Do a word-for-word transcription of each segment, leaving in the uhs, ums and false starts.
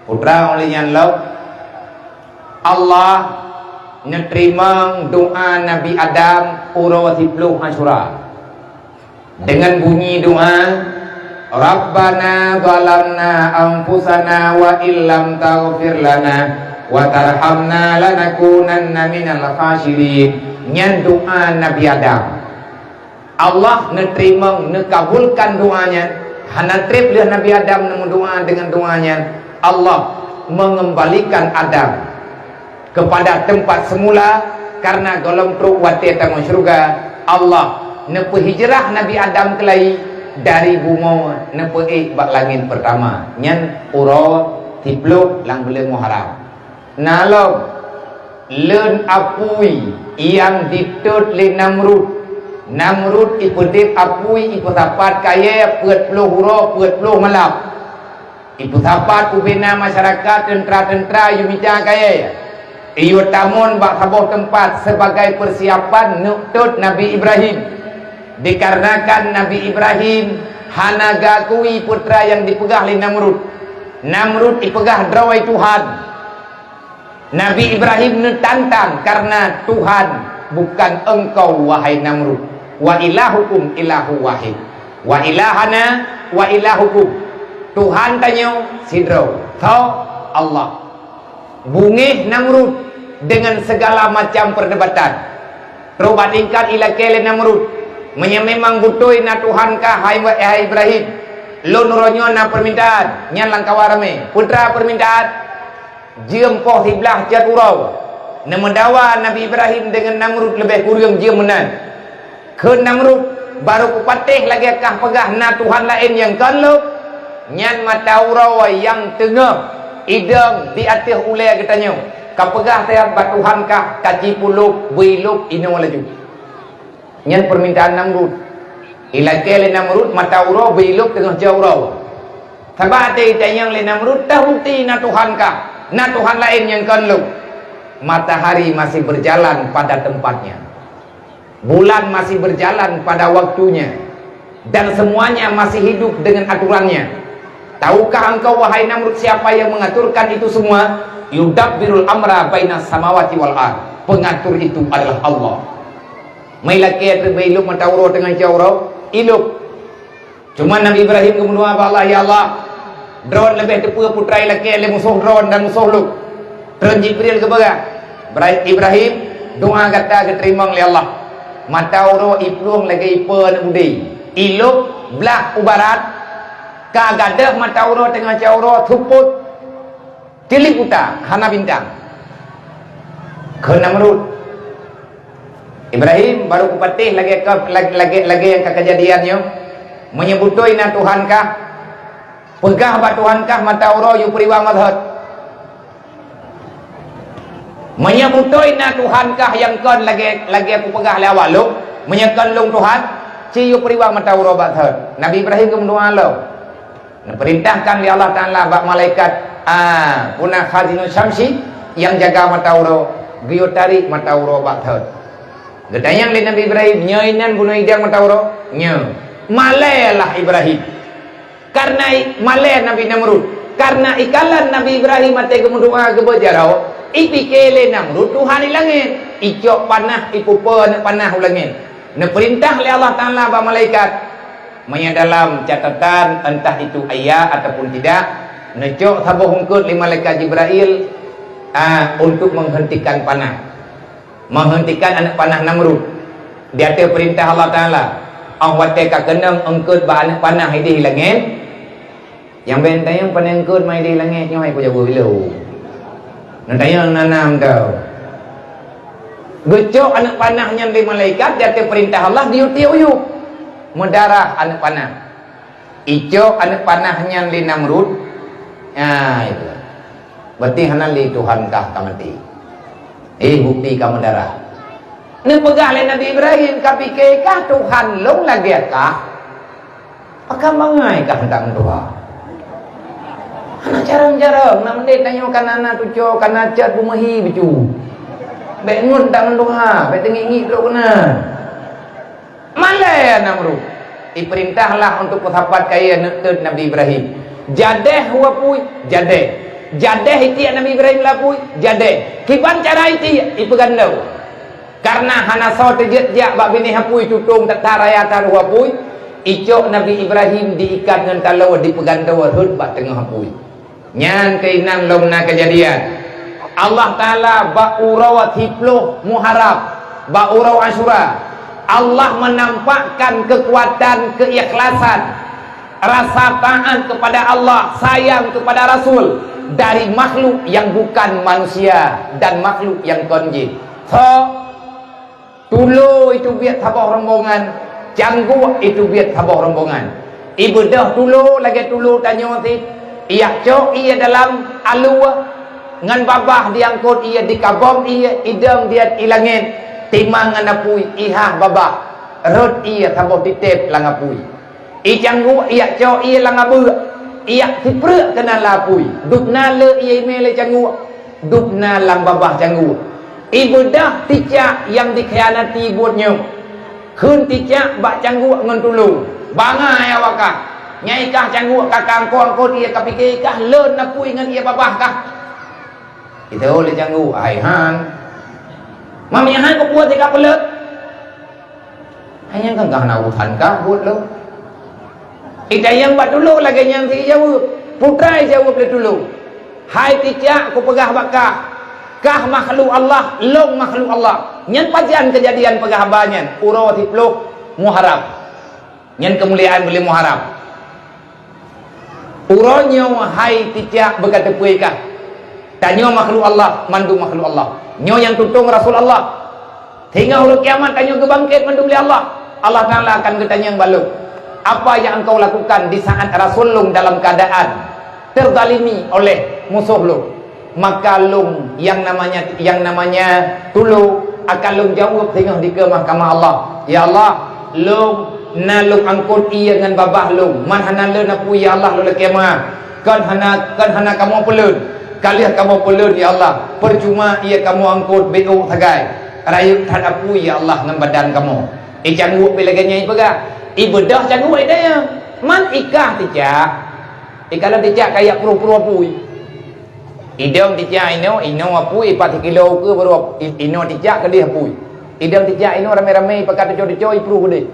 Putra, oleh nyan lom, Allah neuteurimong doa Nabi Adam uroe siploh Asyura. Deungon bunyi doa, "Rabbana zalamna anfusana wa illam taghfir lana wa tarhamna lanakunanna minal khasirin." Nyan doa Nabi Adam. Allah neuteurimong, neukabulkan doa nyan. Hana treb lheueh Nabi Adam neumeudoa deungon doa nyan, Allah mengembalikan Adam kepada tempat semula, karena gohlom trok watée tamong syeuruga, Allah neupeuhijrah Nabi Adam keulayi dari bumoe neupeuék bak langét peurtama, nyan uroe siploh lam buleuen Muharram. Na lom, leuen apui nyang jitot lé Namrud. Namrud ipeudeb apui, ipeusapat kayée peuet ploh uroe peuet ploh malam. Ipeusapat ubena masyarakat, teuntra-teuntra yue mita kayée, yue tamon bak saboh teumpat sebagai persiapan neuk tot Nabi Ibrahim. Dikarenakan Nabi Ibrahim hana geuakui peue nyang dipeugah lé Namrud. Namrud ipeugah droe Tuhan. Nabi Ibrahim neutantang, "Karena Tuhan bukan engkau, wahai Namrud. Wa ilahukum ilahu wahid. Wa ilahana wa ilahukum." Tuhan tanyoe sidroe, tho Allah. Bungéh Namrud deungon segala macam perdebatan. Trok bak tingkat ilakée lé Namrud, "Meunyoe memang beutôi na Tuhan kah, hai, hai Ibrahim, lôn uroe nyoe na peumintaan." Nyan lam kawan ramé. Peue teuma peumintaan? Jeuem poh siblaih cot uroe. Neumeudawa Nabi Ibrahim deungon Namrud leubeh kureueng jeuem meunan. Kheun Namrud, "Barô kupatéh lagée kah peugah na Tuhan laén nyang kon lôn." Nyan mata uroe nyang teungoh idong di ateueh ulée geutanyoe. Ka peugah that bak Tuhan kah, ka jipulôb, beulôb inoe laju. Nyan peumintaan Namrud. Ilakée lé Namrud mata uroe beulôb teungoh cot uroe. Sabab até itanyong lé Namrud, "Tah bukti na Tuhan kah? Na Tuhan laén nyang kon lôn?" Matahari masih berjalan pada tempatnya. Bulan masih berjalan pada waktunya, dan semuanya masih hidup dengan aturannya. Tahukah engkau, wahai Namrud, siapa yang mengaturkan itu semua? Yudabbirul amra bainas samawati wal ard. Pengatur itu adalah Allah. Meulakée teubeu ilôb mata uroe teungoh cot uroe, ilôb. Cuma Nabi Ibrahim geumeudoa bak Allah, "Ya Allah, droen leubeh teupeue peue nyang ilakée lé musoh droen dan musoh lôn." Tron Jibril geupeugah, "Ibra-, Ibrahim, doa gata geuteurimong lé Allah." Mata uroe iplueng lagée ipe aneuk beudé. Ilôb blah u barat, ka gadôh mata uroe teungoh cot uroe, seupôt. Tieb buta, hana bintang. Kheun Namrud, "Ibrahim, barô kupatéh lagée ka, lag-, lagée, lagée nyang ka keujadian nyoe. Meunyoe beutôi na Tuhan kah, peugah bak Tuhan kah mata uroe yue peuriwang bak that. Meunyoe beutôi na Tuhan kah nyang kon lagée, lagée kupeugah lé awak lôn, meunyoe kon lôn Tuhan, ci yue peuriwang mata uroe bak that." Nabi Ibrahim geumeudoa lom. Neupeurintahkan lé Allah Taala bak malaikat, a, puna khazinus syamsi, nyang jaga mata uroe, geuyue tarék mata uroe bak that. Geutanyong lé Nabi Ibrahim, "Nyoe inan bunoe idong mata uroe?" "Nyoe." Malée lah Ibrahim. Karena i-, malée Nabi Namrud. Karena ikalon Nabi Ibrahim até geumeudoa geubeujaro, ipike lé Namrud Tuhan i langét. Icok panah, ipupe aneuk panah u langét. Neupeurintah lé Allah Taala bak malaikat, Meunyoe dalam catatan, entah itu ayat ataupun tidak, neucok saboh eungkôt lé malaikat Jibrail, a, untuk menghentikan panah, menghentikan aneuk panah Namrud. Di ateueh peurintah Allah Taala, óh watée ka keunong eungkôt bak aneuk panah idéh langét, nyang ben tanyong panah eungkôt ma idéh langét nyoe hai peue jaweub ilôn. Neutanyong nanam tau. Geucok aneuk panah nyan lé malaikat di ateueh peurintah Allah, geuyue tiek u yup. Meudarah aneuk panah. Icok aneuk panah nyan lé Namrud. Nah, itu. Berarti hana lé Tuhan kah ka maté. Eh, bukti ka meudarah. Neupeugah lé Nabi Ibrahim, "Ka pike kah Tuhan lôn lagée kah? Pakon bangai kah hantam meutuha? Hana carông-carông, na meudeh tanyoe kana na tuco, kana cot bumeuhi beucu. Bék ngon hantam meutuha, bék teungiek-ngiek trok keunan." Malée Namrud. Ipeurintahlah untuk peusapat kayée neuk teuet Nabi Ibrahim. Jadeh u apui, jadeh. Jadeh itiek Nabi Ibrahim lé apui, jadeh. Kiban cara itiek, ipeugandoe. Karena hana soe teujeuet jak bak binéh apui tutong that-that raya taroh apui, icok Nabi Ibrahim diikat ngon taloe dipeugandoe rhot bak teungoh apui. Nyan keuinan lom na keujadian. Allah Taala bak uroe siploh Muharram, bak uroe Asyura, Allah menampakkan kekuatan keikhlasan, rasa taat kepada Allah, sayang kepada Rasul dari makhluk yang bukan manusia dan makhluk yang kon jin. So, tulo itu biet saboh rombongan, cangguek itu biet saboh rombongan. Ibeudôh tulo lagée tulo tanyoe sit, ijak cok ie dalam alue, ngon babah diangkot ie, dikabom ie, idong diet i langét, timang ngon apui, ihah babah, rhot ie saboh titeb lam apui. Icangguek ijak cok ie lam abeuk, ijak sipreuk keunan lam apui. Dubna le ie imé lé cangguek, dubna lam babah cangguek. Ibeudôh ticak nyang dikhianati buet nyoe. Kheun ticak bak cangguek ngon tulo, "Bangai awak kah! Nyang ikah cangguek ka kangkong kot ie, kapike ikah leuen apui ngon ie babah kah?" Itu lé cangguek, "Hai han." Mami han kupuas ikah peuleut. Hanya kan kah na urusan kah buet lo. Itanyong bak tulo lagée nyan sit ijaweueb. Putra ijaweueb lé tulo. "Hai ticak, kupeugah bak kah, kah makhluk Allah, lôn makhluk Allah." Nyan pajan keujadian peugah haba nyan, uroe siploh Muharram. Nyan keumuliaan buleuen Muharram. Uroe nyoe hai ticak beuka teupeu kah, tanyoe makhluk Allah, mandum makhluk Allah. Nyoe nyang tutong Rasul Allah. Sehingga uroe kiamat tanyoe geubangket mandum lé Allah. Allah Taala akan geutanyong bak lôn, "Apa yang engkau lakukan di saat Rasul lôn dalam keadaan terzalimi oleh musoh lôn?" Maka lôn nyang namanya, nyang namanya tulo akan lôn jaweueb singoh dikeue mahkamah Allah, "Ya Allah, lôn na lôn angkot ie ngon babah lôn, man hana leuen apui, ya Allah, lôn lakée meu'ah. Kon hana, kon hana kamoe peuleuen. Ka lheueh kamoe peuleuen, ya Allah, peucuma ie kamoe angkot beuôk sagai. Rayeuk that apui, ya Allah, ngon badan kamoe." Icangguek pih lagée nyan ipeugah. Ibeudôh cangguek itanyong, "Man ikah ticak?" Ikalon ticak kajak pruh-pruh apui. Idong ticak inoe, inoe apui, ipat sikilo ukeue baru ap-, i-, inoe ticak keudeh apui. Idong ticak inoe ramé-ramé ipakat tuco-tuco ipruh keudeh.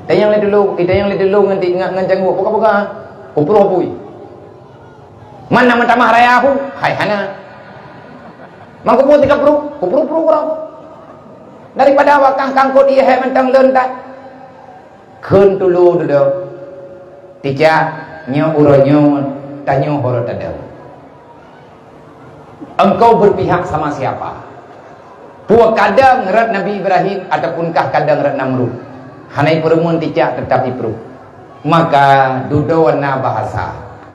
Tanyong lé tulo, itanyong lé tulo ngon ti-, ngon, ngon cangguek, "Peugah-peugah, kupruh apui." "Man na meutamah raya hu?" "Hai hana." "Man kupuas ikah pruh?" "Kupruh-pruh keudroe." "Daripada awak kah ka angkot ie hék mantong leuen that." Kheun tulo dudoe, "Ticak, nyoe uroe nyoe tanyoe uroe tadong. Engkau berpihak sama siapa? Peue kadang rot Nabi Ibrahim ataupun kah kadang rot Namrud?" Hana ipeureumeun ticak, teutap ipruh. Maka dudoe na bahasa.